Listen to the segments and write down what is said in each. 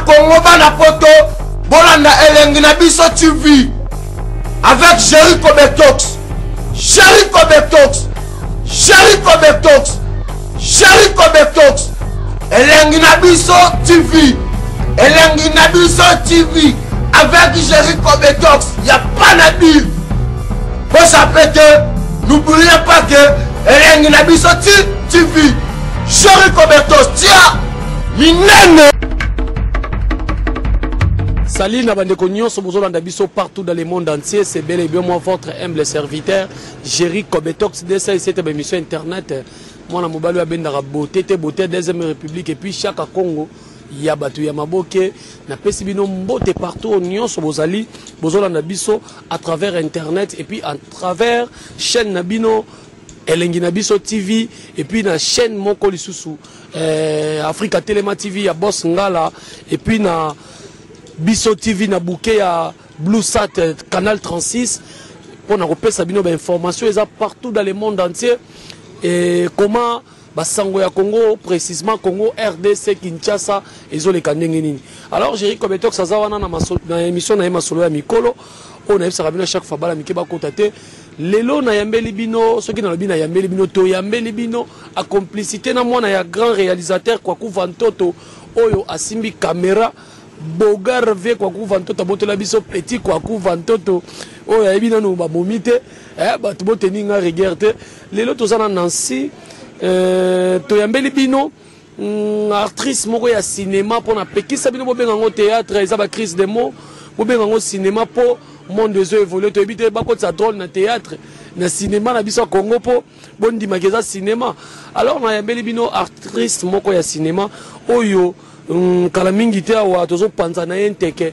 Congo, bana poto, bolanda elengi na biso TV avec Jericho Betox. Jericho Betox. Jericho Betox. Jericho Betox. Elengi na biso TV. Elengi na biso TV avec Jericho Betox. Y a pas na dire. Bosape te, n'oubliez pas que elengi na biso TV. Jericho Betox tia minene. Salut na bandeko nyonso bozolanda biso partout dans le monde entier, c'est bel et bien moi votre humble serviteur Jerry Kobetox DCC ba émission internet mwana mobali oyo abendaka beauté te beauté deuxième république et puis chaque Congo ya bato ya maboke. Napesi bino mbote partout oyo nyonso bozali bozolanda biso à travers internet et puis à travers chaîne na bino Elengi na biso TV et puis na chaîne moko lisusu Africa Telema TV ya Boss Ngala et puis na biso TV na bouquet ya Blue Sat Canal 36 pour na kopesa bino ba information eza partout dans le monde entier et comment basango ya Congo, précisément Congo RDC Kinshasa ezoleka ndenge nini. Alors Jerry Kobetox aza wana na maso, na émission na ye masolo ya mikolo oyo nayebisaka bino chaque fois bala mike bakota te. Lelo nayambeli bino, soki nalobi nayambeli bino, toyambeli bino a complicité na mwana ya grand réalisateur Kwaku Vantoto oyo asimbi caméra Bogar V Kwaku Vantoto abotola biso petit Kwaku Vantoto oyo ayebi nanu babomi te, bato boteni nga rigueur te. Lelo toza na Nancy, toyambeli bino actrice moko ya cinéma mpo na pekisa bino bobenga yango théâtre, eza ba crise de mots, bobenga yango cinéma mpo monde ezo évoluer. Toyebi te bakotisa drôle na théâtre na cinéma na biso ya Congo mpo bondimaki eza cinéma. Alors nayambeli bino actrice moko ya cinéma oyo kala mingi te awa tozopanza na ye nteke,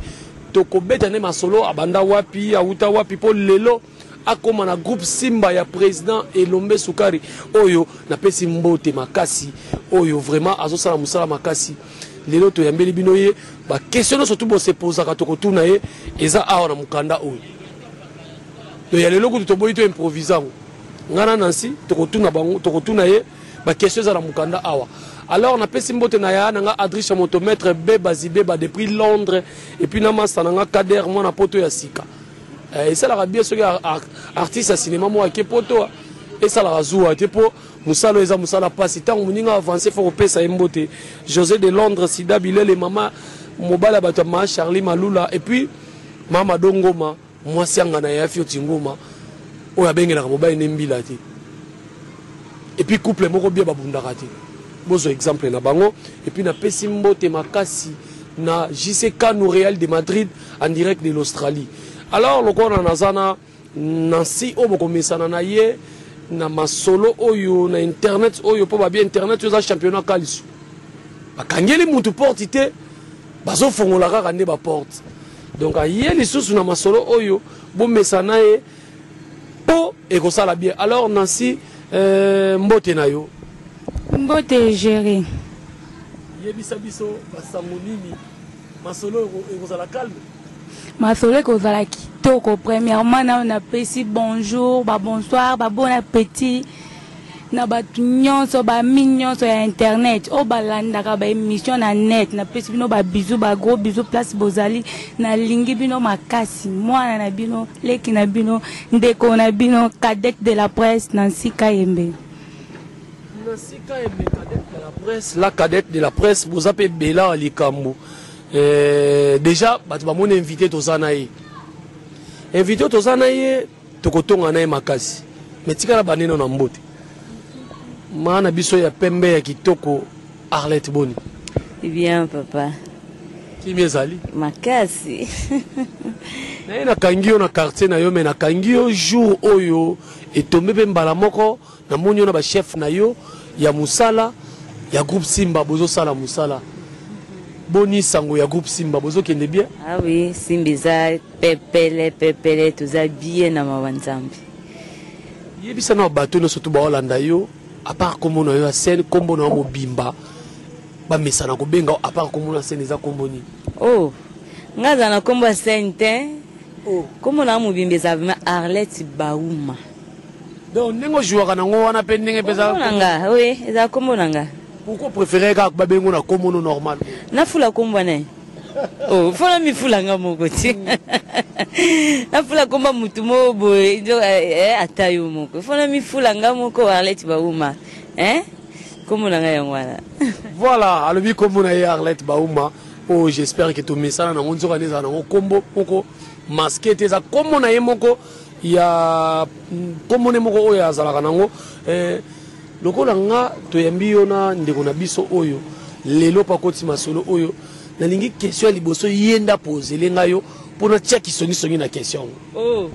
tokobeta nde masolo abanda wapi, awuta wapi mpo lelo akoma na groupe Simba ya président Elombe Sukari oyo napesi mbote makasi, oyo vraiment azosala mosala makasi. Lelo toyambeli bino ye, ba question nyonso tu bosepozaka tokotuna ye eza awa na mokanda oyo. To ya lelo kutu toboyi to improvise yango, nga na Nancy tokotuna bango, tokotuna ye ba question eza na mokanda awa. Alors napesi mbote na ya na nga Adricha Motomètre Beba Zibeba depuis Londres et puis na masta na nga Kader mwana poto ya sika. Esalaka bien soki artiste ya cinéma moko ake poto, esalaka zuwa te mpo mosala oyo eza mosala mpasi. Ntango moninga avance fo kopesa ye mbote. José de Londres, Sida Bilele, mama mobali ya bato ya ma Charlie Malula et puis mama Dongoma mwasi yanga na ya Fioti Ngoma oyo abengelaka mobali ne mbila te et puis couple moko bien babundaka te, bozwa exemple na bango. Et puis napesi mbote makasi na JC Kanu Real de Madrid en direct de l'Australie. Alors lokola naza na Nancy oyo bokomesana na ye na masolo oyo na internet oyo mpo babi internet oyo eza championnat kalisu, bakangeli mutu porte te, bazofongola kaka nde baporte. Donc aye lisusu na masolo oyo bomesana ye mpo ekosala bien. Alors Nancy, mbote na yo. Mbote Jerry. Yebisa biso basango nini, masolo ekozala calme? Masolo ekozala kitoko. Premièrement nayo napesi bonjour, ba bonsoir, ba bon appétit na bato nyonso, bami nyonso ya internet oyo balandaka ba émission na net. Napesi bino ba bisous, ba gros bisous place bozali. Nalingi bino makasi, mwana na bino, leki na bino, ndeko na bino, cadette de la presse Nancy Kayembe. Nancy Kayembe, cadette de la presse, la cadette de la presse, boza pe bela likambo. Déjà bato bamoni invité toza na ye, invité toza na ye, tokotonga na ye makasi. Mais tikala baneno na mbote maa na biso ya pembe ya kitoko Arlette, boni? Bien papa. Kimi ezali makasi. Na ye nakangi yo na quartier na yo, mais nakangi yo jour oyo etombe mpe mbala moko namoni yo na bachef na yo ya mosala ya groupe Simba, bozosala mosala. Boni sango ya groupe Simba, bozokende bien? Ah oui, Simba eza pepele pepele, toza bien na mawa Nzambe. Yebisa na bato nyonso tu baolanda yo, à part kombo na yo ya scène, kombo na yo mobimba bamesana kobenga, à part kombo na scène eza kombo nini? Oh, nga aza na kombo ya scène te. Oh. Kombo na yo mobimba eza vraiment Arlette Bauma. Donc ndenge ojouaka nango wana mpe ndenge mpe eza na nga, oui, eza kombo na nga. Pourquoi préférer kaka babengo na kombo no normal? Nafula kombo wana. Oh, fona mifula nga moko ti. Nafula komba mutu moko boye eh, ata yo moko. Fona mifula nga moko Arlette Bauma. Hein? Kombo na ngai yango wana. Voilà, alobi kombo na ye Arlette Bauma. Oh, j'espère que tomesana nango nzoka nde ezala nango kombo moko masque te, eza kombo na ye moko ya kombo ne moko oyo azalaka nango. Eh, lokola nga toyambi yo na ndeko na biso oyo lelo mpo akoti masolo oyo, nalingi question ya liboso ye nde apozele ngai yo mpo natia kisongisongi na question yango. Oh.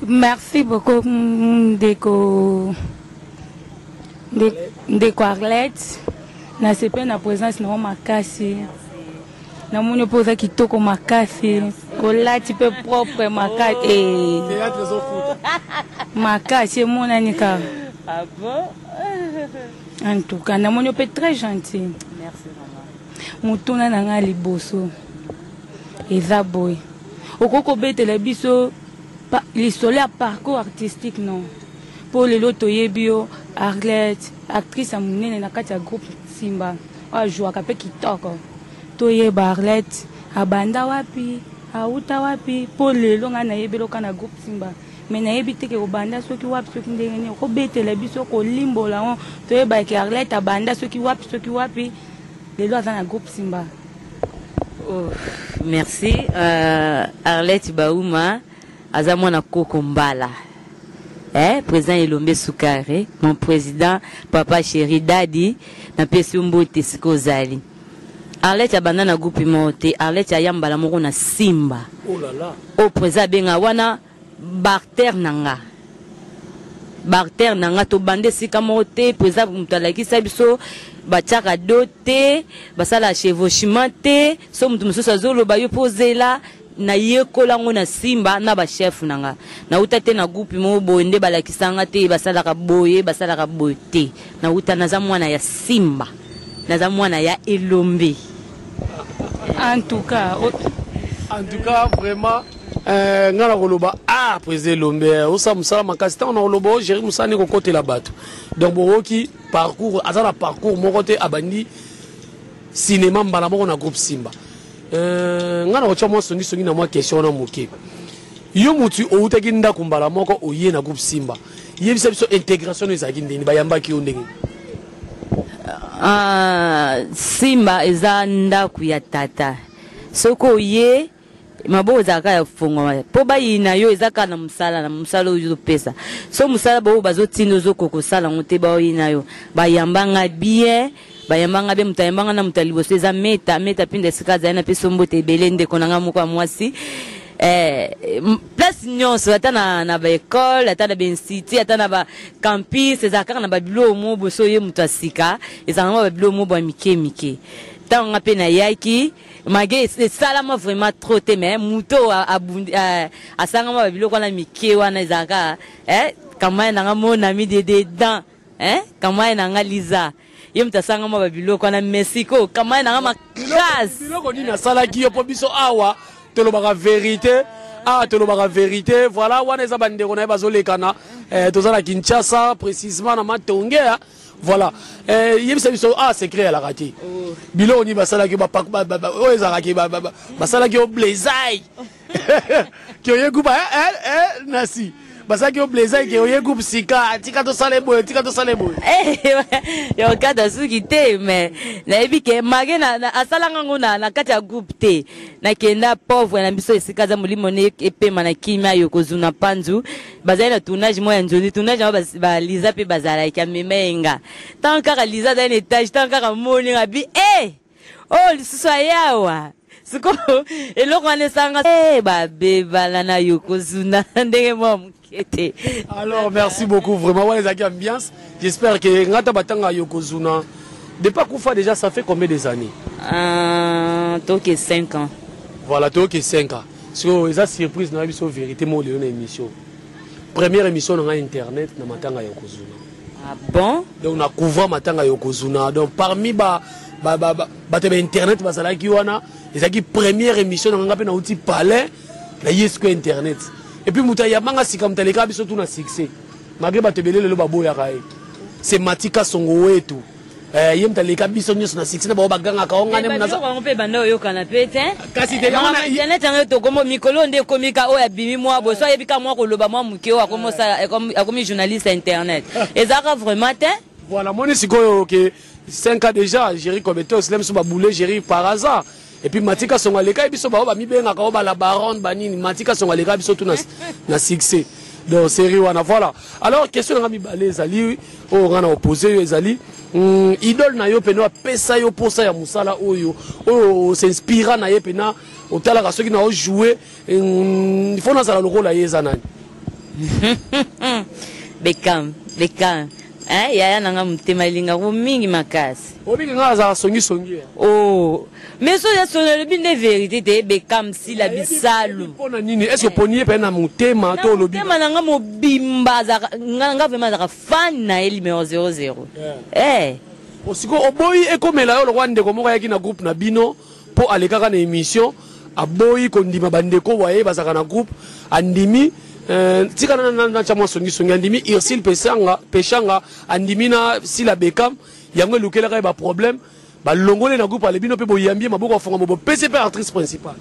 Merci beaucoup ndeko ndeko Arlette, nasepeli na présence na yo makasi. Namoni mpe oza kitoko makasi, olati mpe propre makasi. Eh. Théâtre ezofuta. Makasi emonani kaka. Ah bon? En tout cas, namoni yo mpe très gentil. Merci maman. Motuna na ngai liboso eza boye, okoki kobetela biso lisolo ya parcours artistique non? Mpo lelo toyebi yo Arlette, actrice ya monene na kati ya groupe Simba, oyo ajouaka mpe kitoko. Toyeba Arlette abanda wapi, awuta wapi, mpo lelo ngai nayebeli oka na groupe Simba, mais nayebi te ke obanda soki wapi soki ndenge nini. Okobetela biso kolimbola yango, toyeba ke Arlette abanda soki wapi soki wapi, lelo aza na groupe Simba. Oh, merci. Arlette Bauma aza mwana koko mbala. Eh, président Elombe Sukare, mon président papa chéri daddy, napesi yo mbote sika ozali. Arlette abanda na groupe moko te, Arlette aya mbala moko na Simba. Oh là là. Oh, président abenga wana barter na nga. Barter na nga tobanda esika moko te, président moto alakisa biso batiaka do te, basala chevauchement te, so moto mosusu azoloba yo mpo ozela. Nayekola yango na Simba na ba chef na nga. Nauta te na groupe moko boye nde balakisa nga te basalaka boye, basalaka boye te. Nauta, naza mwana ya Simba. Naza mwana ya Elombe. En tout cas, en tout cas vraiment nga na koloba, ah, président Elombe, osala mosala makasi. Ntango na koloba o gérer mosala nde kokotela bato. Donc bokoki parcours, aza na parcours moko te, abandi cinéma mbala moko na groupe Simba. Nga na kotia mwa songisongi na mwa question wana moke. Yo mutu outaki ndako mbala moko oye na groupe Simba, yebisa biso intégration no ezalaki ndeni, bayambaki yo ndenge? Simba eza ndako ya tata. Soki oye maboko ezalaka ya fongwama mpo bayina yo, eza kaka na mosala, na mosala oyo ozopesa. So mosala baoyo bazotinda ozokoka kosala yango te, baoyina yo. Bayamba nga bien, bayamba nga bien. Moto ayamba nga na moto ya liboso eza Meta, Meta Pinda, esika azali na peso mbote ebele, ndeko na nga moko ya mwasi. Place nyonso, ata na baekole, ata na bainstitut, ata na bacampus, ezalaka kaka na babiloko mo boso oye moto ya sika, ezalaka mwa babiloko mo bwa mike mike. Ntango nga mpe nayaki mage esalama vraiment trop te, mais moto asangama babiloko wana mike wana ezalaka kamaya na nga, mon ami de dedans, kamaya na nga Liza, ye moto asangama babiloko wana. Mais sikoyo kamaya na nga makasi. Biloko nini asalaki yo? Mpo biso awa tolobaka vérité, awa tolobaka vérité. Voilà, wana eza bandeko na ye bazolekana. Toza na Kinshasa, précisement na Matonge. Voilà, yebisa biso, ah, secret alaka te. Biloko nini basalaki oyo ezalaki basalaki yo blesai ke oye groupe nasi, basalaki yo blesai ke oye groupe sika, tika tosala boye, tika tosala boye? Yokata suki te, mais nayebi ke mage asalanga ngo na kati ya groupe te. Nakenda pauvre na biso esika aza, molimo ne epema na kimia, yo kozuna panzu. Bazali na tournage moko ya nzoni, tournage yango baliza mpe bazalaki, amema ye nga. Ntango kaka Liza azali na étage, ntango kaka moni nga bi e oyo lisusu ayawa sikoyo, eloko wana esanga babebana na Yokozuna ndenge mwa moke te. Alors merci beaucoup vraiment, wana ezalaki ambiance. J'espère que nga ta batanga Yokozuna depuis akufa déjà, ça fait combien des années? Toke 5 ans. Voilà, toke 5 ans. Sikoyo eza surprise na biso, vérité mo lelo na émission, première émission na ngai internet na matanga ya Yokozuna. Ah bon? Donc na couvrir matanga ya Yokozuna, donc parmi ba bato ya internet bazalaki wana, ezalaki première émission na nga mpe nauti palais na ye sikoyo internet. Et puis moto ayambanga sika, moto alekaka biso tu na succès malgré bato ebele lelo baboyaka ye, c'est Matika Songo wetu. Eh, ye moto aleka biso nyonso na succès na bango bagangaka o ngai nde yango mpe banda oyokana mpe te. Kasi te yango internet yango tokomo mikolo nde ekomi ka oyo abimi mwa boso, ayebi ka mwa koloba mwa moke, oyo akomosala akomi journaliste ya internet, ezalaka vraiment te. Voilà, moni sikoyo ke 5 ans déjà Jerry Kobetos lem so baboule Jerry par hasard. Et puis Matika Songo aleka biso, bao bamibengaka o bala baronne banini, Matika Songo aleka biso tout na succès. Donc série wana, voilà. Alors question nanga mibale ezali oyo nga na opposé yo, ezali idole na yo pena apesa yo posa ya mosala oyo, oyo s'inspira na ye pena, otalaka soki na ojouer, il faut nazala lokola ye, eza nani? Bekam, Bekam, eh, yaya nanga, motema elingako mingi makasi. Obiki nga azala songisongi. Oh, mais so ya soni, alobi nde vérité te. Bekam, Sila Bisalu. Mpona nini? Est ce que poni ye mpe na motema to olobi? Motema na nga mobimba, azalaka nga vraiment azalaka fan na ye numéro 00, eh. Sikoyo oboyi ekomela yo lokwa ndeko moko ayaki na groupe na bino mpo alekaka na émission, aboyi kondima bandeko waye bazalaka na groupe, andimi tika natya mwa songisongi, andimi Ursile Peshanga, Peshanga andimi na Sila Bekam, yango elukelaka ye baproblème, balongole na groupe, alebi no mpe boyambi ye maboko afonga, bopesi mpe actrice principale.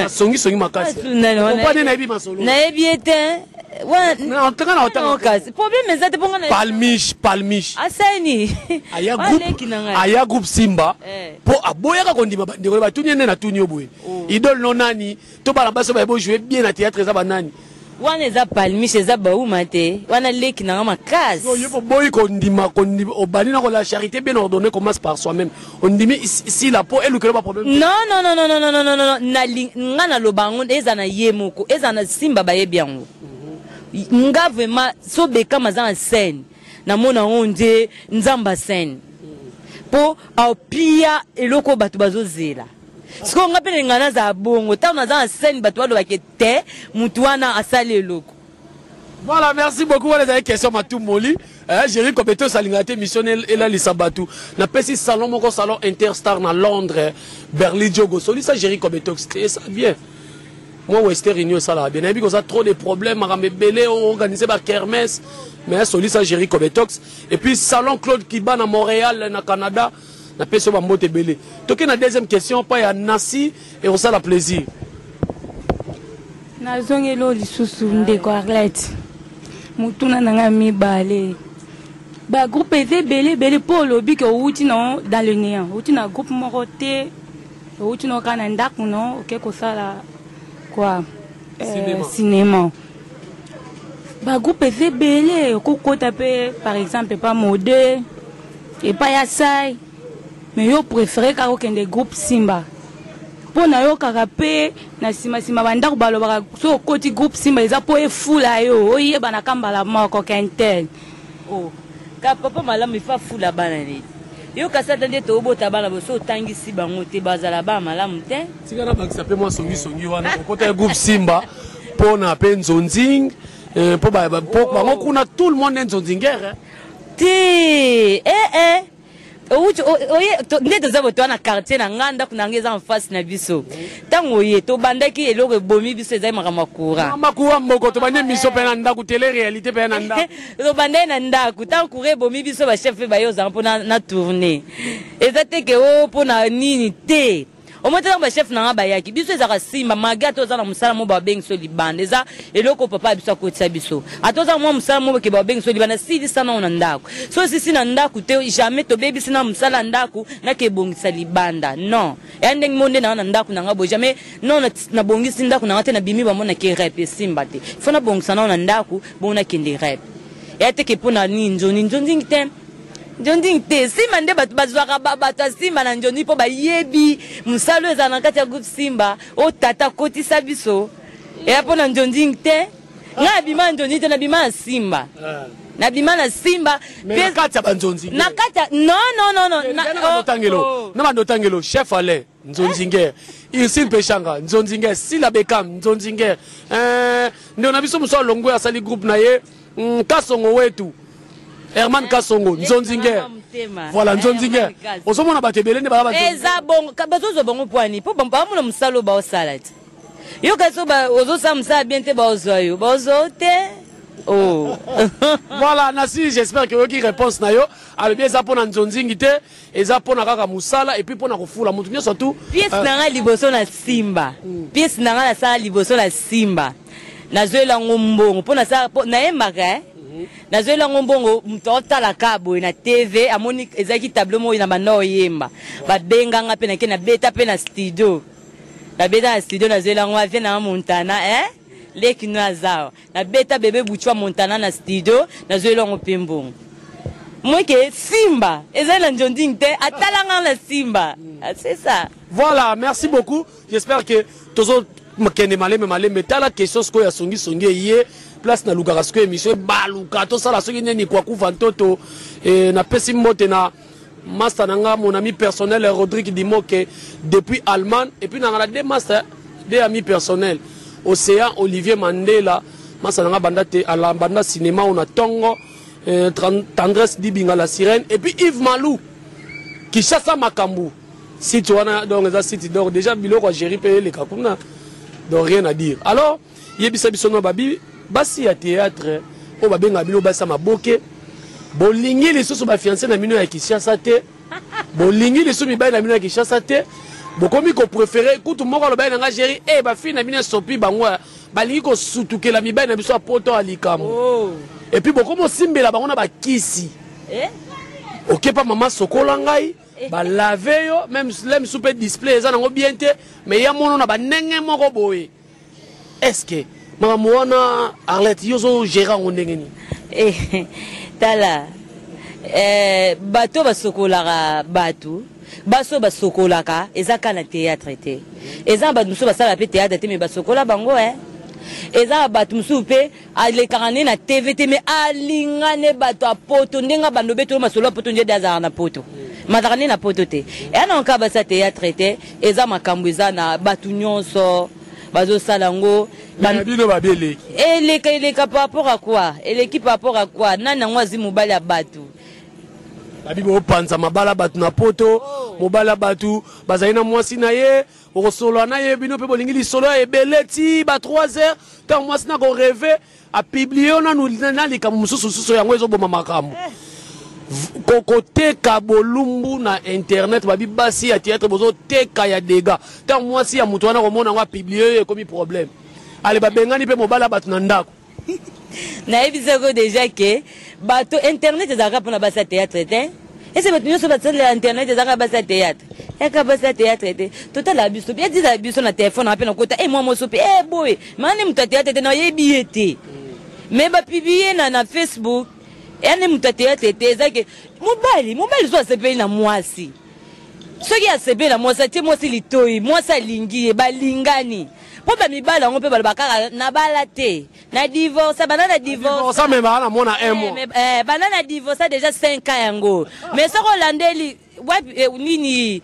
Songisongi makasi, nde nayebi masolo. Nayebi ye te. Kasi problème eza te mponga. Palmiche, Palmiche. Asani. Aya groupe, aya groupe Simba mpo aboyaka kondima bandeko. Batuni ye nde natuni yo boye: idole no nani? To bana basi baye bojouer bien na théâtre, eza banani? Wana eza Palmiche, eza bauma te, wana leki nanga makasi. Yo po boyi kondima, kondima obandi na la charité bien ordonnée commence par soi-même, ondimi Sila po elukela ba problème. Non, non, non, non, non, non, non, non, non, nga naloba yango, eza na ye moko, eza na Simba, bayebi yango. Nga vraiment so Bekam aza na scène, namona yango nde Nzambe scène mpo aopia eloko oyo bato bazozela. Sikoyo nga mpe nalinga nazala bongo, ntango naza na scène bato balobake te mutu wana asali eloko. Voilà, merci beaucoup. Voilà, ezali question matumboli. Eh, Jerry Kobeto alingaka te mission elalisa bato. Napesi salon moko, salon Interstar na Londres, Berlin Diogo. Solisa Jerry Kobeto, c'était ça bien. Moi Western Union esalaka bien. Nayebi koza trop de problèmes, makambo ebele, organiser ba kermesse. Mais solisa Jerry Kobetox. Et puis salon Claude Kiba na Montréal, na Canada. Napesi yo bambote ebele. Toke na deuxième question, pa ya Nasi et osala plaisir. Nazongeli oyo lisusu, ndeko Arlette, motuna na ngai mibale: bagroupe eza ebele ebele, mpo olobi ke owuti no dans le néant, owuti na groupe moko te, owuti no kaka na ndako no, oke kosala quoi, cinéma. Bagroupe eza ebele, okokota mpe par exemple epa mode, epai ya sai, mais yo préféré kaka okende groupe Simba mpo nayokaka mpe na nsima bandako balobaka so okoti groupe Simba eza mpo efula yo oyebanaka mbala moko kentel. Oh. Ka papa malamu ifa afula bana neti yo, kasi ata nde toobota bana boso, otangisi bango te, bazala bana malamu te. Tika nabakisa mpe mwa songisongi wana: okota ya groupe Simba mpona mpe nzonzing, mpo bango kuna tout le monde nzonzingere. Te, eh, eh. Oye nde toza boto wana, quartier na ngai, ndako na ngai eza en face na biso. Ntango oye tobandaki, eloko ebomi biso ezali makambo ya courant. Makuwa moko, tobandi émission mpe na ndako, télé réalité mpe na ndako. Tobandaki na ndako, ntango courant ebomi biso, bachef mpe baye ozala mpo na tourne, eza te ke o mpo na nini te. Omoi te, ntango bachef na nga bayaki biso, ezalaka Simba malgré ata oza na mosala mo, babengi so libanda, eza eloko papa ya biso akotisa biso. Ata oza mwa mosala mo boke, babengi so libanda, silisa nao na ndako. So osisi na ndako te, jamais tobebisi na mosala ya ndako nake ebongisa libanda. Non, eya ndenge mo nde nanga na ndako na nga boye, jamais non nabongisi ndako na nga te, nabimi bamonaki rep esimba te. Fo nabongisa nao na ndako bongo nakende rep. Eya teke mpo na nini nzoni nzonzingi te, nzonzingi te. Simba nde bato bazwaka bato ya Simba na nzonzi mpo bayebi mosala oyo ezala na kati ya groupe Simba oyo tata akotisa biso. Eya mpo na nzonzingi te. Ngai nabima na nzonzi te, nabima na Simba, nabima na Simba. Na kati ya banzonzi. Na kati ya, non, non, non, non. Na bando otangelo chef Alain nzonzinger, Ursile Peshanga nzonzinger, Sila Bekam nzonzinger, ndeko na biso mosu alongwe, asali groupe na ye, Kasongo wetu, Herman Kasongo nzonzinger. Voilà, nzonzinger. Ozomona bato ebele nde baa. Eza bongo, bazozwa bango pwani mpo bamona mosala oyo baosala te. Yo kasi ozosala mosala bien te, baozwa yo, baozwa yo te. Oh. Voilà, Nasi, j'espère que oyoki réponse na yo. Alobi eza pona nzonzingi te, eza pona kaka musala et puis pona kofula mutu nyonso tout. Pièce na nga liboso na simba. Pièce na nga nasala liboso na simba. Nazwela yango mbongo mpo nasala mpo nayembaka eh. Nazwela yango mbongo moto aotalaka boye na TV amoni ezalaki tableau moko na banda oyemba. Babenga nga mpe nake nabeta mpe na studio. Nabeta na studio nazwela yango avie na nga Montana eh. Leki no aza awa. Nabeta bebe Buchwa Montana na studio nazwela yango mpe mbongo. Mweke simba ezali na nzonding te atala nga na simba. C'est ça. Voilà, merci beaucoup. J'espère que tozo kende malembe malembe tala question sikoyo ya songi songi eye place nalukaka sikoyo émission ebaluka tosala soki nini kwakufa ntoto e, napesi mbote na master na nga mon ami personnel Rodrigue Dimoke depuis Allemagne et puis nanga na deux master deux amis personnels Océan Olivier Mandela master na nga banda te ala banda cinéma ona tongo eh, Tendresse Dibinga la sirène et puis Yves Malou Kinshasa Makambu site wana donc eza site donc déjà biloko ya Jerry pe eleka kuna donc rien à dire alors yebisa biso no babi basi ya théâtre oyo babengaka bino basi ya maboke bolingi lisusu bafiance na bino ya Kinshasa te bolingi lisusu mibali na bino ya Kinshasa te bokomi kopréféré kutu moko alobaki na nga Jerry e bafille na bino esopi bango balingi kosutukela mibali na biso ya poto ya likambo oh. Et puis bokomi osimbela bango na bakisi eh? Okepa mama sokola ngai balave yo même le misu mpe display eza nango bien te mais ya mono na bandenge moko boye. Est ce que makambo wana Arlette yo ozogere yango ndenge nini? Eh, tala eh, bato basokolaka bato baso basokolaka eza kaka na théâtre te eza na bato mosusu basalaka mpe théâtre te me basokola bango eh. Eza na bato mosusu mpe alekaka nde na tv te me alinga nde bato ya poto ndenge abanda obetolo masolo ya poto nde azalaka na poto mazalaka nde na poto te eya na nka basi ya théâtre te eza makambo eza na bato nyonso bazosala yango. Bino babi eleki eleka eleka par rapport à quoi eleki par rapport à quoi nani yango azwi mobali ya bato babi bopanza mabala bato na poto mobali ya bato bazali na mwasi na ye okosolola na ye bino mpe bolingi lisolo ya ebele ti ba 3 heures ntango mwasi na koreve apublie yo nanu na likambo mosusu mosusu yango ezoboma makambo koteka bolumbu na internet babi basi ya théâtre bozoteka ya dega ntango mwasi ya moto wana komona yango apublie yo ekomi problème ale babengani mpe mobali ya bato na ndako. Nayebisako deja ke bato internet ezalaka mpona basi ya théâtre te ese bato nyonso basalela internet ezalaka basi ya théâtre yaka basi ya théâtre te totala biso etizala biso na telefone na mpe nakota e mwa moso mpe e boye mane moto ya théâtre te nayebi ye te me bapiblie na, na facebook yani moto ya théâtre te eza ke mobali mobali so asepeli na mwasi soki asepeli na mwasi atie mwasi litoi mwasi alingi ye balingani mpo bamibali yango mpe baloba kaka nabala te na divorce bana na divorce me baa na mwana un mois eh, bana na divorce déjà 5 ans yango mais soki olandeli wapi eh, nini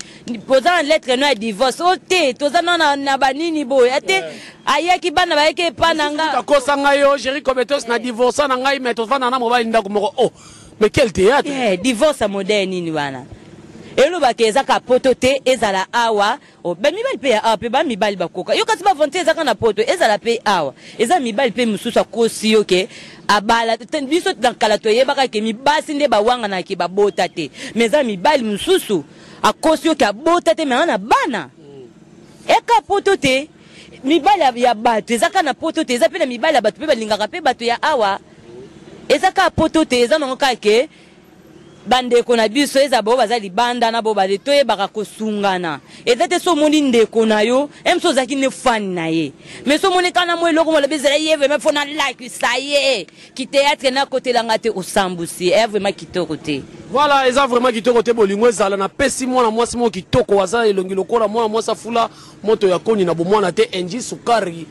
toza na lettre no ya divorce o te toza no na, na banini boye ate ayaki bana bayaki epa na nga akosa ngai yo Jerry Kobetos na divorce na ngai mais tofanda na mobali ndako moko oh mais quel théâtre eh, divorce ya modèle nini wana elobaka eza ka poto te ezala awa Oh, bamibali mpe ya awa mpe bamibali bakoka yo kasi baventure ezaka na poto ezala mpe awa eza mibali mpe mosusu akosi yo ke abala biso na kala toyebaka ke mibasi nde bawanganaka ke babota te mais eza mibali mosusu akosi yo ke abota te mais na bana eka poto te mibali ya bato eza kaka na poto te eza mpe na mibali ya bato mpe balingaka mpe bato ya awa eza kaka poto te eza nango kaka ke bandeko na biso eza bao baza libanda na bao bale toyebaka kosungana eza te so omoni ndeko na yo eme so ozalaki ne fan na ye mais so omoni kaka na mwa eloko molobi ezala ye vraiment fo nalakisa ye ki théâtre nakotelanga te osambusi eya vraiment kitoko te. Voilà, eza vraiment kitoko te bolingo ezala napesi mwana mwasi moko kitoko aza elongi lokola mwana mwasi afula moto ya koni na bomwana te Angie Sukari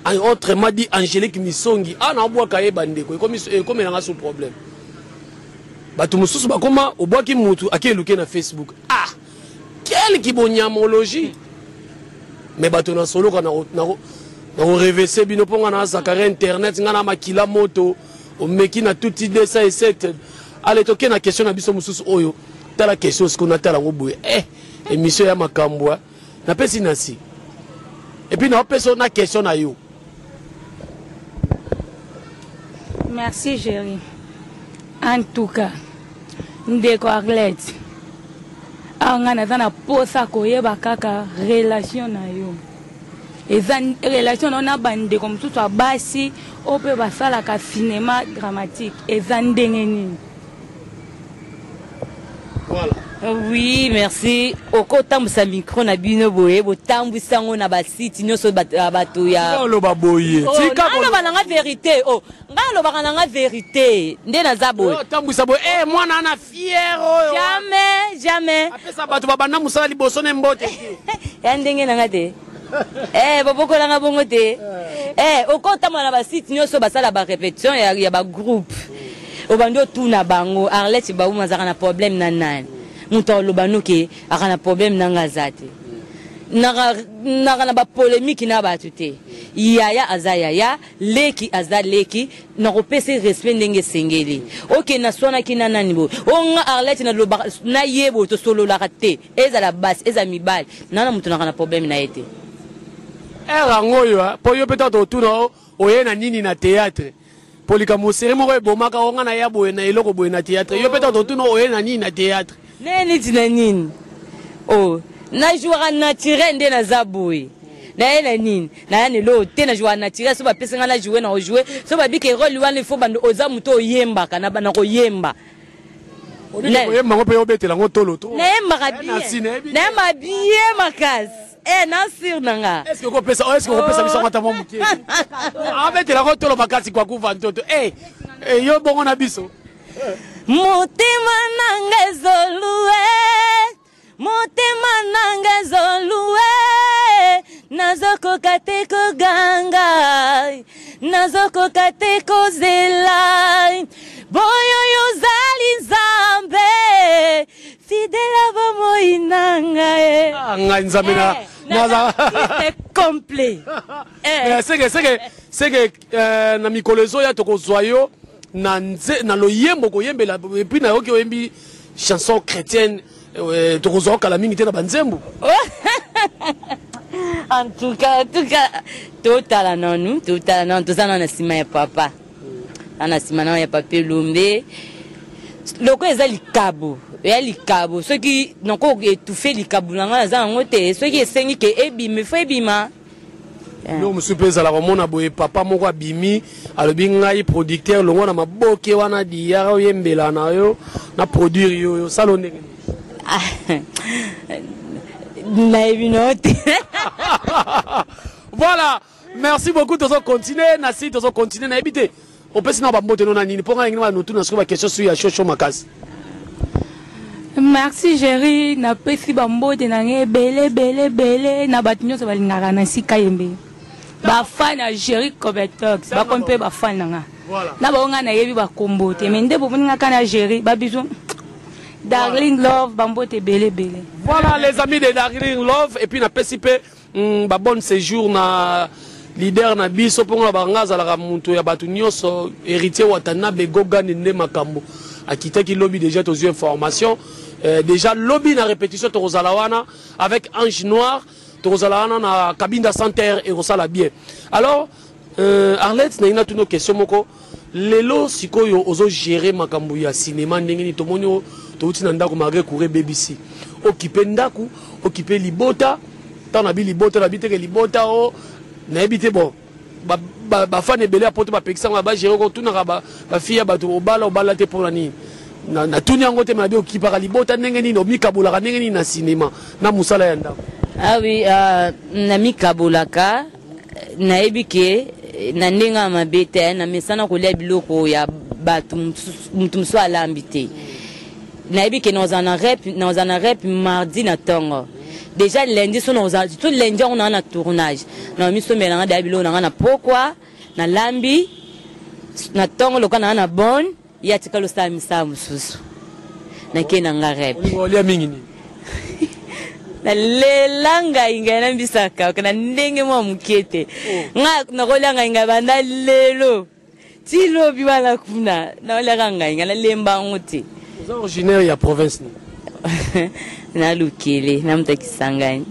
autrement dit Angélique Misongi ah na obwaka ye bandeko ekomelanga sous problème bato mosusu bakoma obwaki mutu ake eluke na Facebook ah quelle kibonyamologie mais bato na soloka na korevese bino mpo nga na zakari internet nga na makila moto omeki na tuti 207 ale toke na question na biso mosusu oyo tala question sikoyo natala yango boye eh émission ya makambo napesi nasi et puis naopesa na question na yo. Merci Jerry. En tout cas, ndeko Arlette, awa ngai naza na posa koyeba kaka relation na yo. Eza relation na yo na bandeko mosusu ya basi oyo mpe basalaka cinéma dramatique eza ndenge nini? Voilà. Oui, merci. Okotambwisa micro na bino boye, botambwisa yango na basite nyonso bato ya oloba boye. Oh, Tika naloba na nga vérité. Oh, nga alobaka na nga vérité. Nde naza boye. Otambwisa boye. Eh, mwana ana fier oyo. Jamais, jamais. Apesa bato babanda mosala liboso na mbote. Ya ndenge na nga te. Eh, bobokolanga bongo te. Eh, okotambola na basite nyonso basala ba répétition ya, ya ba groupe. Obandi otuna bango Arlette Bauma azalaka na problème na nani? Moto aloba noke aka na problème na nga aza te. Naka naka na ba polémique na bato te. Yaya aza yaya, leki aza leki, nakopesa respect ndenge esengeli. Oke naswanaki na nani boye? O nga Arlette nalobaka na ye boye tosololaka te. Ezala basi, ezala mibali. Nana moto naka na problème na ye te. Heure yango oyo po yo mpe ntango totuna oye na nini na théâtre po likambo seri moko ebomaka o nga na ya boye na eloko boye na théâtre yo mpe ntango totuna oye na nini na théâtre. Ne neti na nini? Oh, na jouaka naturel nde naza boye. Naye na nini? Naya na eloko te, na jouaka naturel so bapesi nga na jouer na kojouer. So babiki rôle wana il faut bando oza moto oyembaka na na koyemba. Koyemba ngo mpe obetela ngo tolo to. Nayembaka bien. Nayembaka bien makasi. Eh, na sur na nga. Est-ce que okopesa est-ce que okopesa biso ata mwa moke? Abetela ngo tolo makasi kwa kuva ntoto. Eh, eh yo bongo na biso. Motema nanga ezolue, motema nanga ezolue, nazokoka te koganga, nazokoka te kozela. Boyo yozali Nzambe, fidèle bomoi na ngai. Ah, ngai Nzambe na naza complet. Eh, seke seke seke na mikolo ezoya tokozwa yo na nze na loyembo koyembela et puis nayoki oyembi chanson chrétienne tokozwa kala mingi te na banzembo. En tout cas, totala nanu, totala nanu, toza nanu na nsima ya papa. Na nsima nanu ya papa Elombe. Loko eza likabo, ya likabo. Soki nako étouffer likabo na nga naza yango te, soki esengi ke ebima, faut ebima. Eloko mosusu mpe ezalaka komona boye papa moko abimi alobi ngai producteur longwa na maboke wana diyara oyembela na yo na produire yo yo salo ndenge nini? Nayebi no te. Voilà, merci beaucoup. Tozo continuer na si tozo continuer nayebi te opesi na bambote no na nini mpo ngai nalingi notuna sikoyo baquestion su ya shosho makasi. Merci Jerry, napesi bambote na ngai ebele ebele ebele na bato nyonso balingaka na sika yembe. Bafan ya Jerry Cobetox, bakomi mpe bafan na nga. Na bango ngai nayebi bakombo te, mais nde bomoni nga kaka na Jerry, ba bisous. Darling Love, bambote ebele ebele. Voilà les amis de Darling Love et puis napesi mpe ba bonne séjour na leader na biso mpo nga banga azalaka moto ya bato nyonso héritier Watanabe Gogane nde makambo akitaki lobi déjà tozwi information déjà lobi na répétition tokozala wana avec Ange Noir tokozala wana na Kabinda Center ekosala bien. Alors Arlette nalingi natuna question moko lelo sikoyo ozo gérer makambo ya cinéma ndenge nini tomoni o touti na ndako malgré courant BBC okipe ndako okipe libota ntango nabi libota nabi teke libota o nayebi te bon bafan ebele ya poto bapekisanga bagere kotunaka bafille ya bato obala obala te mpona nini natuni yango te me nabi okipaka libota ndenge nini omikabolaka ndenge nini na cinéma na mosala ya ndako. Ah oui, namikabolaka nayebi ke na ndenge ya mabe te, na mesana kolia biloko ya bato motu mosusu alambi te. Nayebi ke nakozala na rep, nakozala na rep mardi na ntongo. Déjà lundi so nakozala, so lundi yango naa na tournage. Na misombela nga deya biloko na nga na pokwa, na lambi na ntongo loka na nga na bonne, ye atikali osala misala mosusu. Nakei na nga rep. Olingo olia mingi nini? Nalela ngai ngai na mbisaka na ndenge mwa moke te. Nga nakolia ngai ngai banda lelo ti lobi wana kuna naoliaka ngai ngai nalemba yango te. Oza originaire ya province nini? Nalukele na moto ya Kisangani.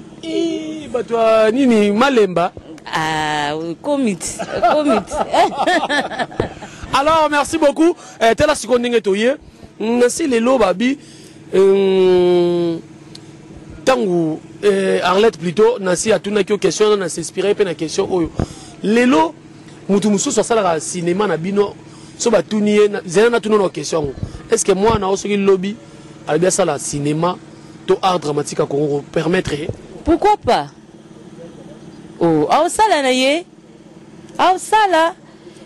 Bato ya nini Malemba? Ah, komiti, komiti. Alors merci beaucoup. Eh, tala sikoyo ndenge toye nasi lelo babi ntango eh, Arlette plutôt nasi atunaki yo question wana, na s'inspire mpe na question oyo. Lelo motu mosusu asalaka cinéma na bino, so batuni ye zela, natuna na question yango: est ce que mwana o soki lobi alobi asala cinéma to art dramatique ya Congo, permettre ye? Pourquoi pas? Oh, aosala na ye, aosala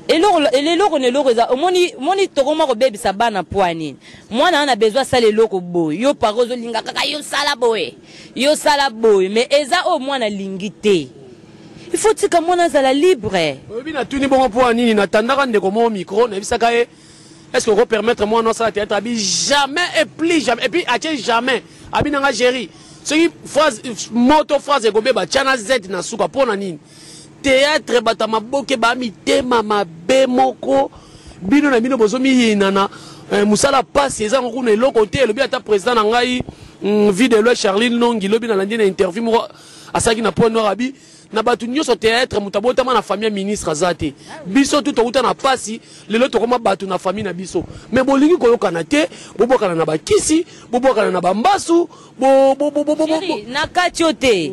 eloko eloko na eloko. Eza omoni, omoni, tokoma kobebisa bana. Po nini? Mwana wana besoin asala eloko boye, yo paka ozolinga kaka yo sala boye, yo sala boye, mais eza oyo mwana alingi te. Il faut tika mwana azala libre. Oyebi natuni bongo mpo ya nini? Natandaka ndeko moko micro, nayebisaka ye: est ce que okopermettre mwana asala théâtre? Abi jamais et plus jamais. Et puis atie jamais. Abi nanga géri soki phrase moto, phrase ekobeba, tia na z na suka. Mpo na nini? Théâtre, bato ya maboke baa mitema mabe moko. Bino na bino bozomiyinana. Mosala pasi eza yango kuna, eloko te. Elobi ata président na ngai, vie de loi Charline Nongi, lobi nalandi na interview moko asalaki na Point Noir, abi na bato nyonso théâtre, moto abotama na famille ya ministre aza te. Biso tu touta na pasi, lelo tokoma bato na famille na biso. Mais bolingi koyokana te, bobwakana na bakisi, bobwakana na bambasu. Na kati yo te,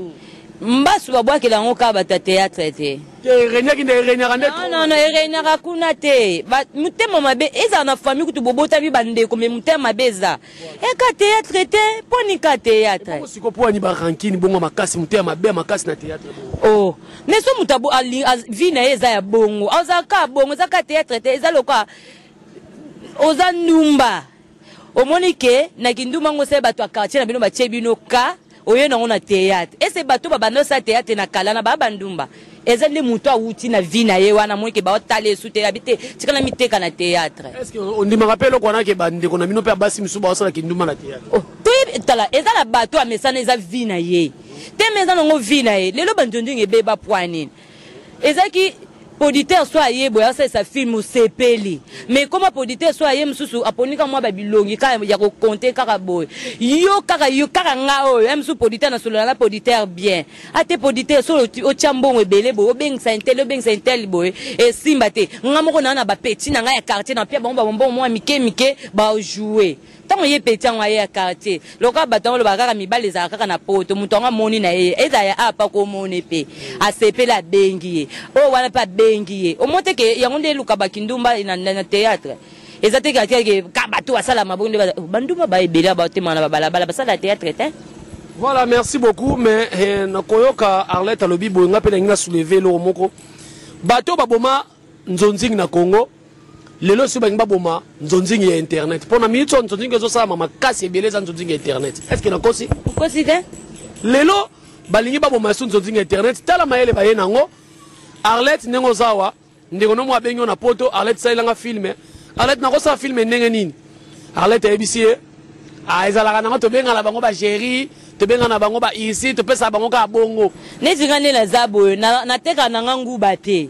mbasu babwakela yango kaka bato ya théâtre te. Eregnaki nde, eregnaka nde. Non, non, eregnaka kuna te. Motema mabe ezala na famille kutu, bobotami bandeko, mais motema mabe eza eka théâtre te. Mponi ka théâtre? Siko mpo ani barancune bongo makasi, motema mabe ya makasi na théâtre? Oh, mais so moto vie na ye eza ya bongo, azala ka bongo. Eza ka théâtre te, eza lokola oza ndumba. Omoni ke na kindumba ngo osali, bato ya quartier na bino batie bino ka oye nango na théâtre. Ese bato babanda osala théâtre na kala na baa bandumba, eza nde moto awuti na vie na ye wana, amoni ke baotala esu te, abi te, tikala miteka na théâtre. Est ce que ondimaka mpe eloko wana ke bandeko na bino mpe ya basi misusu baosala kindumba na théâtre? Oh, toyebi, tala, eza na bato amesana, eza vie na ye te, me eza nango vie na ye. Lelo banzonzinga ebeba pwa nini? Ezalaki producteur so aye boye, asalisa film, osepeli. Mais koma producteur so aye mosusu, aponika mwa babilongi kaka ya kokonte kaka boye, yo kaka, yo kaka, nga oyo ya mosusu producteur, nasolola na producteur bien ate. Producteur so otya mbongo ebele boye, obengisa un tel, obengisa un tel boye, esimba te. Nga moko naa na bapeti na ngai ya quartier, na pia bango babambongo mwa mike mike, bajoue. Ntango ye peti yango aye ya quartier, lokola bato yango olobaka kaka mibali ezalaka kaka na poto, moto yango amoni na ye ezala ya apa, komoni mpe asepeli, abengi ye oyo wana mpe abengi ye. Omo te ke yango nde eluka bakindumba na théâtre. Eza te kaka ka bato basala mabongo nde bandumba baebele batemaka na babalabala, basala théâtre te. Voilà, merci beaucoup. Mais eh, nakoyoka Arlette alobi boye, nga mpe nangi na soulever eloko moko. Bato baboma nzonzingi na Congo, lelo soki balingi baboma nzonzingi ya internet, mpo na miniti oyo nzonzingi ezosalama makasi ebele eza nzonzingi ya internet. Est ce que nakosi? Okosi te. Lelo balingi baboma so nzonzingi ya internet. Tala mayele baye nango. Arlette, ndenge oza awa, ndeko no mo abengi yo na poto: "Arlette, salelanga film." "Arlette, nakosala film ndenge nini?" Arlette ayebisi ye: "Ah, ezalaka nango, tobengana bango bagéri, tobengana bango baisi, topesaka bango kaka bongo." Neti nga nde naza boye, natekaka na nga nguba te,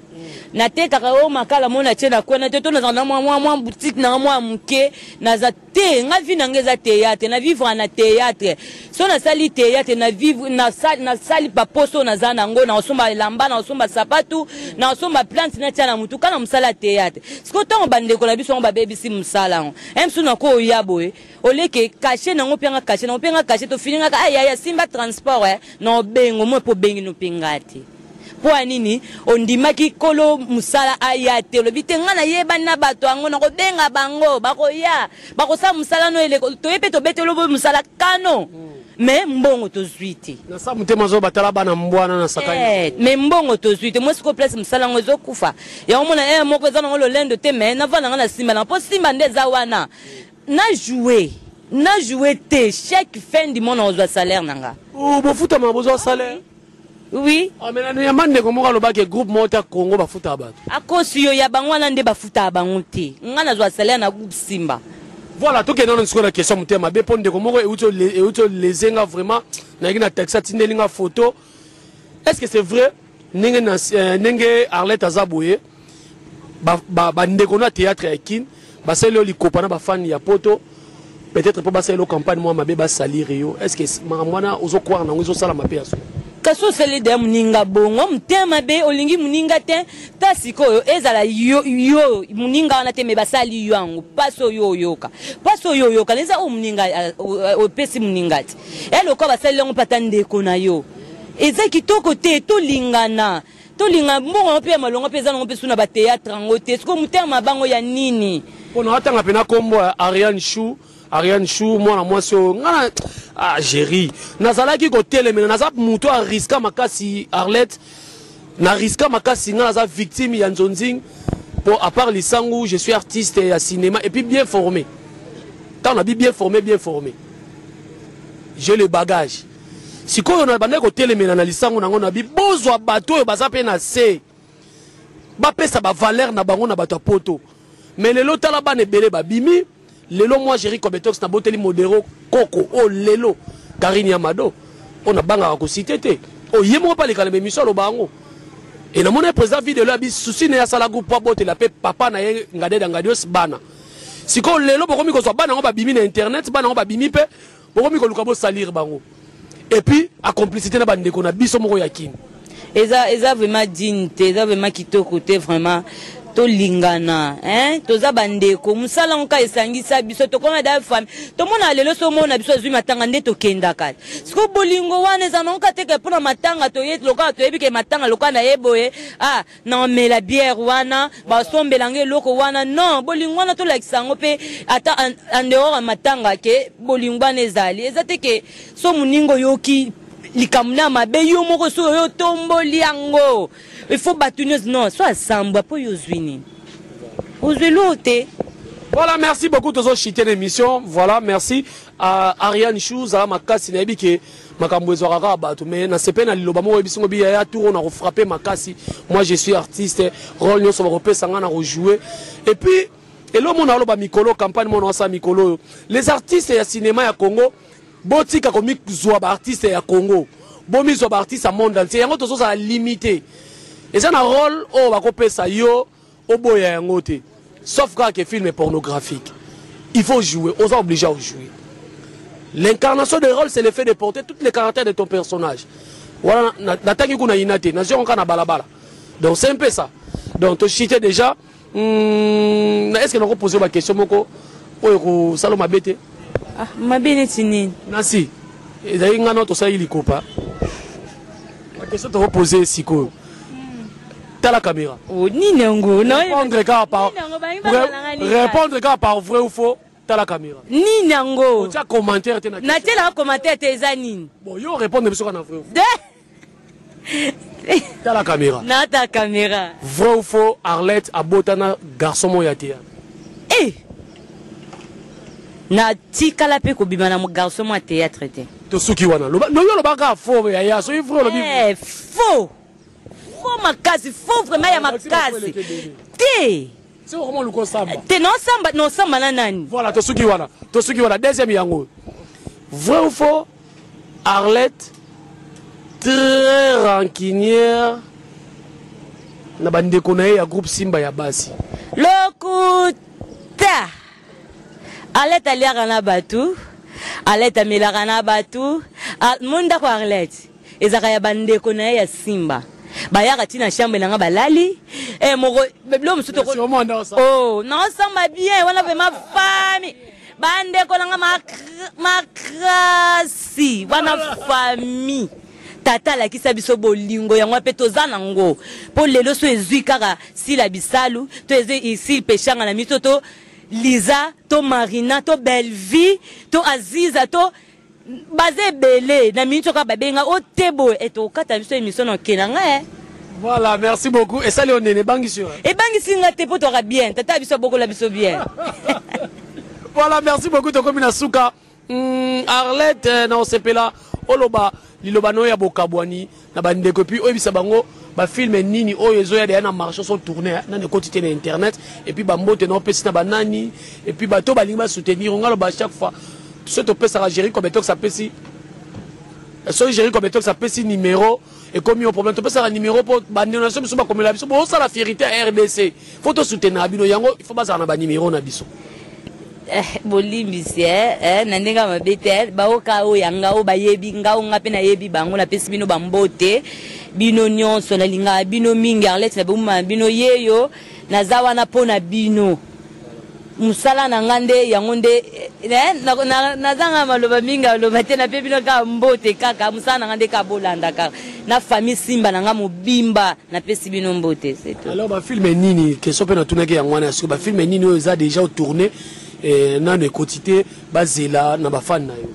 natekaka oyo makala mo natie na kwena te, to nazala na mwa boutique nanga mwa moke. Naza te, nga vie na nga eza théâtre, na vivre na théâtre. So nasali théâtre, na vivre, nasali baposo oyo naza nango, nakosomba elamba, nakosomba sapatu, nakosomba plante, natia na mutu kaka na mosala ya théâtre. Sikoyo ntango bandeko na biso yango babebisi mosala yango, mosusu nakoya boye, oleke cachet nango mpe nga cachet nango mpe nga cachet, tofiningaka ayaya simba transport na obengo mo mpo obengi no mpe nga te. Mpo ya nini ondimaki kolo mosala aya te? Olobi te, ngai nayebani na bato yango, nakobenga bango, bakoya, bakosala mosala no eleko. Toye mpe tobeteli boye mosala kano, mais mbongo tozwi te. Na sa motema azo batala bana mbwana na sakai. Mais mbongo tozwi te. Moi sikoyo place mosala yango ezokufa, yango mona moko eza nango lolendo te, mais navanda nga na nsima na mpo simba nde eza wana na joue, na joue te. Chaque fin du mois nakozwa salaire na nga. Oh, bofutama, bozwa salaire? Oui. Ah, mais na yamba ndeko moko alobaki groupe moko ta Congo bafutaka bato. Akosi yo, ya bango wana nde bafutaka bango te. Nga nazwa salaire na groupe Simba. Voilà, tokende nano sikoyo na question motema mabe, mpo ndeko moko euti oleze nga vraiment. Nayaki na taxi, atindeli nga photo. Est ce que c'est vrai ndenge ndenge Arlette aza boye, bandeko na théâtre ya Kine basali yo likopa na bafani ya poto, peut-être mpo basali yo campagne mwa mabe, basalire yo? Est ce que makambo wana ozocroire nango, ezosalama mpe ya so? Kasi osali deya moninga bongo motema mabe, olingi moninga te. Ta sikoyo ezala yo, yo moninga wana te, me basali yo yango mpasi oyo oyoka, mpasi oyo oyoka na eza oyo moninga opesi moninga te, ya lokola basali yango mpe ata ndeko na yo, eza kitoko te. Tolingana, tolinga mbongo yango mpe ya malonga mpe eza nango mpe suna bateatre yango te. Sikoyo motema mabango ya nini? Mpo na atanga mpe na kombo ya Ariane Chou, Ariane Chou, mwana mwasi oyo nga na ah, Jerry nazalaki kotelemela, naza moto ariska makasi. Arlette, na riska makasi, nga naza victime ya nzonzing po à part lisangu, je suis artiste ya cinéma et puis bien formé. Ntango nabi bien formé, bien formé, j'ai le bagage. Sikoyo na bandaki kotelemela na lisango nango, nabi bozwa bato oyo baza mpe na se, bapesa bavaleur na bango na bato ya poto. Mais lelo tala bana ebele babimi lelo. Moi Jerry Cobetox, naboteli modero koko oyo lelo Karine Yamado, oyo nabangaka kosite te, oyo ye moko mpe aleka na baémission, aloba yango. E namoni ye président video ya bisusi na ye, asala groupe po abotela mpe papa na ye Ngadeda Ngadios bana. Sikoyo lelo bokomi kozwa bana yango babimi na internet, bana yango babimi mpe bokomi koluka bosalire bango, et puis a complicité na bandeko na biso moko ya Kini. Eza vraiment digne te, eza vraiment kitoko te. Vraiment tolingana, hein? Toza bandeko, mosala ngo kaka esangisa biso, tokoma da famille. Tomona lelo so omona biso azwi matanga nde tokendaka. Siko bolingo wana eza nango kaka teke mpona matanga toye, lokola toyebi ke matanga lokola na ye boye, ah, naomela bière wana, basombela nga eloko wana. Non, bolingo wana tolakisa yango mpe ata en dehors ya matanga, ke bolingo wana ezali. Eza te ke so moninga oyoki likambo na mabe, yo moko so oyo otomboli yango, il faut bato nyonso. Non, so asambwa mpo yo ozwi nini? Ozwi eloko te. Voilà, merci beaucoup. Tozo chiter l'émission. Voilà, merci à Ariane Shoes, à Makasi, nayebi ke makambo ezwaka kaka bato, mais nasepe na liloba moko oyebisi ngo biya ya tour na kofrappe makasi. Moi je suis artiste, rôle nyonso bakopesa nga na kojouer. Et puis elo mona aloba mikolo campagne mona osala mikolo oyo, les artistes ya cinéma ya Congo, botika komizwa baartiste ya Congo, bomizwa baartiste ya monde entier. Yango tozozala limité, eza na rôle oyo bakopesa yo, oboya yango te, sauf kaka ke film pornographique, il faut jouer, oza obligé à jouer. L'incarnation de rôle, c'est le fait de porter toutes les caractères de ton personnage. Voilà, natangi kuna ina te, nazwi yango kaka na balabala. Donc c'est un peu ça. Donc tochite déjà. Est ce que nakopose baquestion moko oyo kosala mabe te? Ah, mabe neti nini? Nasi ezali ngai na tosalaki likopa. Baquestion tokopose sikoyo, tala caméra. Oh, nini yango? Répondre kaka par répondre kaka par vrai ou faux. Tala caméra. Nini yango? Otia commentaire te na Natielaka commentaire te, eza nini? Bon, yo répondre biso kaka na vrai ou faux. Tala caméra. Nata caméra. Vrai ou faux, Arlette abotana garçon moko ya théâtre? Eh! Natikala mpe kobima na garçon moko ya théâtre te. Tosuki wana. Loba no, yo lobaka faux yaya, soki vrai olobi. Eh, faux, faux makasi, faux vraiment ya makasi te. C'est vraiment luko samba. Te, nosamba, nosamba na nani? Voilà, tosuki wana, tosuki wana. Deuxième yango, vrai ou faux, Arlette très rancunière na bandeko na ye ya groupe Simba ya basi? Lokuta. Arlette aliaka na bato, Arlette amelaka na bato. Mo ndako Arlette ezalaka ya bandeko na ye ya Simba, bayaka ntina chambre na nga, balali. Eh, moko bilo mosusu oh, naosamba bien wana. Vraiment famille, bandeko na nga makasi wana, famille. Tata alakisa biso bolingo yango mpe toza nango mpo lelo so ezwi kaka Sila Bisalu to ezwi Isile Peshanga na miso to Liza to Marina to Bellevie to Aziza to baza ebele na miniti kaka babenga o te boye e tokokata biso émission na okenda nga e. Voilà, merci beaucoup. Et ça, Léoné, ebangisi yo? Ebangisi nga te, mpo toka bien, tata biso abokola biso bien. Voilà, merci beaucoup. Tokomi na suka. Arlette, na osepela oloba liloba no ya bokabwani na bandeko, et puis oyebisa bango bafilme nini oyo ezoya deya na marché, so tourne nani, ekoti te na internet, et puis bambote na opesi na banani, et puis bato balingi basoutenir nga. Loba chaque fois so topesaka Jerry Cobetox, apesi soki Jerry Cobetox apesi numéro, ekomi yo problème. Topesaka numéro mpo bandeko na biso bakomela biso, bosala fierté ya RDC, faut tosoutenir bino. Yango il faut bazala na banimero na biso. Eh, bolimbisi eh, eh, na ndenge ya mabe te eh, baoka oyo ya nga oyo bayebi nga oyo nga mpe nayebi bango, napesi bino bambote bino nyonso, nalingaka bino mingi. Arlette na bomuma na bino yeyo, naza wana mpo na bino, mosala na nga nde yango nde eh, nazanga maloba mingi aloba te, nape bino kaka mbote, kaka mosala na nga nde kaka bolanda kaka na famille Simba na nga mobimba, napesi bino mbote, c'est tout. Alors bafilm nini, question mpe natunaki yango wana ya soki bafilm nini oyo eza déjà otourne nano ekoti te, bazela na bafane na yo?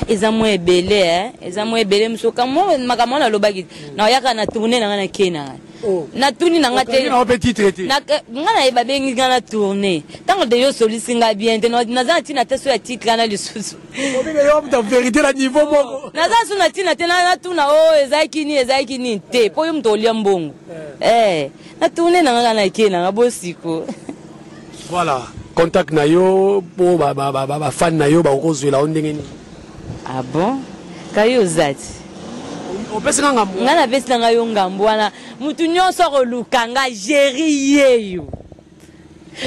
Eza mwa ebele, eh. Eza mwa ebele mosoka makambo wana alobaki naoyaka na tourne na nga, na ke na nga. Oh. Natuni na nga te. Okangi na yo mpe titre te? Nga na ye babengi nga na tourne, ntango deja osolisi nga bien te, naza na ntina te so ya titre wana lisusu. Obike yo muta vérité na niveau moko. Naza so na ntina te natuna o ezalaki nini, ezalaki nini te, mpo yo moto olia mbongo. Eh, na tourne na nga kaka na ke na nga bosiko. Voilà, contact na yo mpo bafan na yo bakokozwela yo ndenge nini? Ah bon, kayo oza ti opesi nga ngambo. Nga napesi na ngai yo ngambo wana, mutu nyonso akoluka nga Géri yeyo,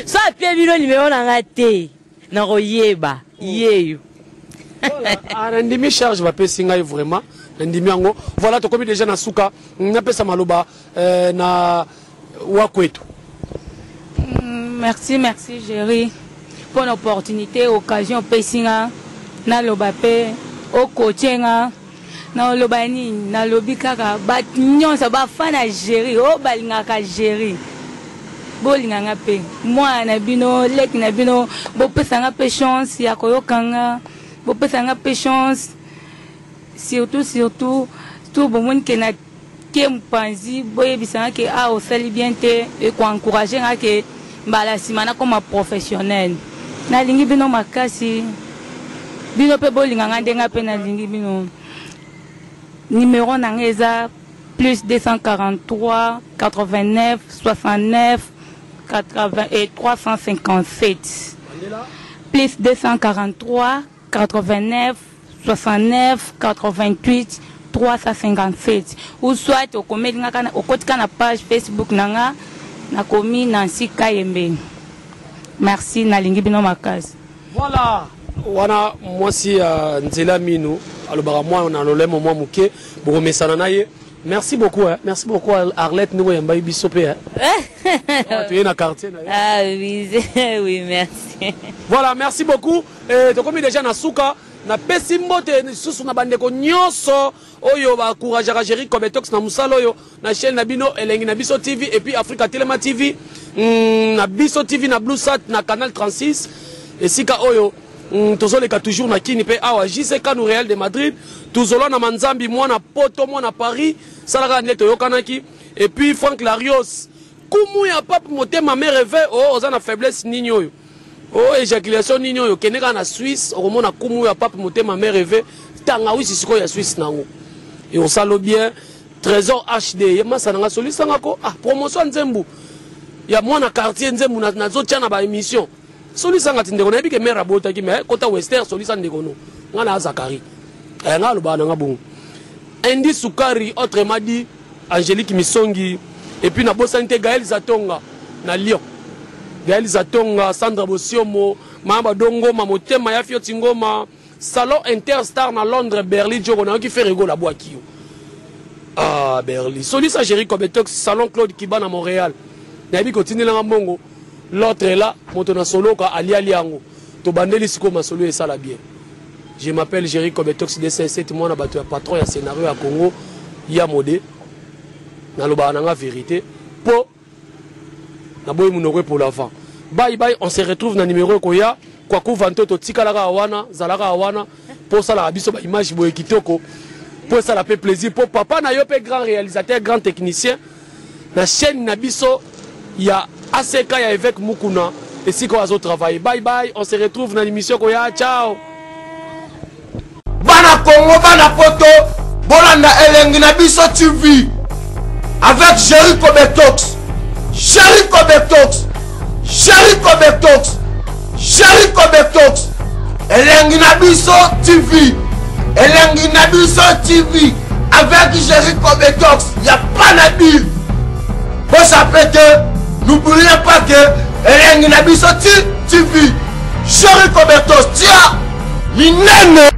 so apie bino nimero na nga te, nakoyeba yeyo. Ah, nandimi charge bapesi ngai, vraiment nandimi yango. Voilà, tokomi déjà na suka, napesa maloba na wakwetu. Merci, merci Géri mpo na opportunité, occasion opesi nga naloba mpe okotie nga. Naloba nini? Nalobi kaka bato nyonso bafan ya Géri oyo balingaka Géri, bolinga nga mpe mwana na bino, leki na bino, bopesa nga mpe chance ya koyoka nga, bopesa nga mpe chance, surtout surtout tout bomoni ke na ke mopanzi, boyebisa nga ke a osali bien te, ekoencourage nga ke mbala nsima nakoma professionnel. Nalingi bino makasi, bino mpe bolinga nga ndenge mpe nalingi bino. Numero na nga eza plus 243 89 69 80 et 357, plus 243 89 69 88 357, ou soit okomeli nga kana okotika na page Facebook na nga, nakomi Nancy Kayembe. Merci, nalingi bino makasi. Voilà, wana mwasi ya nzela minu alobaka mwana na lolemo mwa moke, bokomesana na ye. Merci beaucoup, hein. Merci beaucoup Arlette ndenge oyambai biso mpe, hein. Ah, toye na quartier na ye. Ah oui, oui, merci. Voilà, merci beaucoup. Eh, tokomi déjà na suka, napesi mbote lisusu na bandeko nyonso oyo baencourageaka Géri Cobetox na mosala oyo na chaîne na bino Elengi na Biso TV et puis Africa Telema TV, na Biso TV na Bluesat na canal 36, esika oyo tozoleka toujours na Kini mpe awa JC Kanu Real de Madrid, tozolwa na Manzambi, mwana Poto, mwana Paris, salaka nde toyokanaki. Et puis Frank Larios, kumu ya Pape Motema Mereve, oh, oza na faiblesse nini oyo, oh, éjaculation nini oyo, kende kaka na Suisse, okomona kumu ya Pape Motema Mereve, tangawisi sikoyo ya Suisse nango e osalo bien. Trésor HD ye masa nanga, solisanga ko, ah, promotion ya nzembu ya mwana quartier, nzembu nazotia na baémission, solisanga ti ndeko nayebi ke mare abotaki mais kota wester, solisa ndeko no nga na Zakari, eh, nga alobaka nanga bongo. Indi Sukari, autrement dit Angélique Misongi, et puis nabosani te Gaël Zatonga na Lyon, Gaël Zatonga, Sandra Bosiomo, Mama Badongoma, motema ya Fioti Ngoma, Salon Interstar na Londres, Berlin Djogo, nayoki Ferre Gola abwaki yo. Ah, Berlin solisa Géri Cobetox, Salon Claude Kiba na Montréal, nayebi kotindelanga mbongo. L'autre là, moto na soloka aliali yango, tobandeli sikoyo masolo esala bien. Je m'appelle Géri Cobetox DCS7, mwana bato ya patron ya scénario ya Congo ya mode, nalobaka na nga vérité mpo naboyi monoko epola avant. Bye bye, on se retrouve na numéro ekoya. Kwaku Vanto, totikalaka wana, zalaka wana mpo osalaka biso baimage boye kitoko, mpo esala mpe plaisir, mpo papa na yo mpe grand réalisateur, grand technicien na chaîne na biso ya ACK ya évêque Mukuna, esika oyo azotravaille. Bye bye, on se retrouve na émission koya, ciao. Bana Congo, bana Poto, bolanda Elengi na Biso TV avec Jerry Cobetox, Jerry Cobetox, Jerry Cobetox, Jerry Cobetox, Elengi na Biso TV, Elengi na Biso TV avec Jerry Cobetox, y a pas na dire. Bosape te, n'oubliez pas que Elengi na Biso TV. Jericho Bertos tia minene.